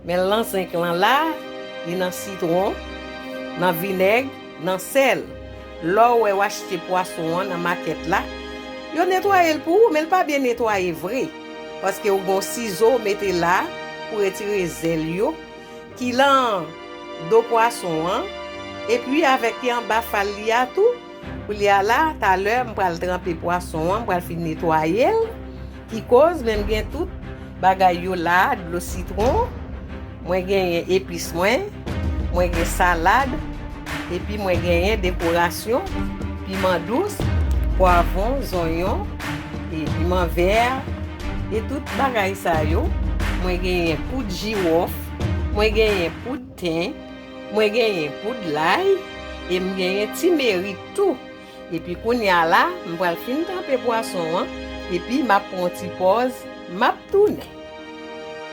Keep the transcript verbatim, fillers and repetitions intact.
Men lan zenk lan la, li nan sitwon, nan vinèg, nan sèl. Lè w wè w achte pwason an nan makèt la, yo netwaye l pou ou, men l pa byen netwaye vre. Paske w gon sizo w mete la pou retire zèl yo ki lan do pwason an, epi avèk ki anba fal li a tou. Koulye a la, talè, m pral tranpe pwason an, m pral fin netwaye l. Ki koz, men m gen tout bagay yo la, dlo sitwon, mwen genyen epis mwen, mwen gen salad, epi mwen genyen dekorasyon, piman dous, pwavwon, zonyon, e piman vè, e tout bagay sa yo. Mwen genyen poud jiwòf, mwen genyen poud ten, mwen genyen poud lay, e m genyen timerik tou. Epi kounye a la, m pral fin tranpe pwason an, epi m ap pran yon ti pòz, m ap tounen.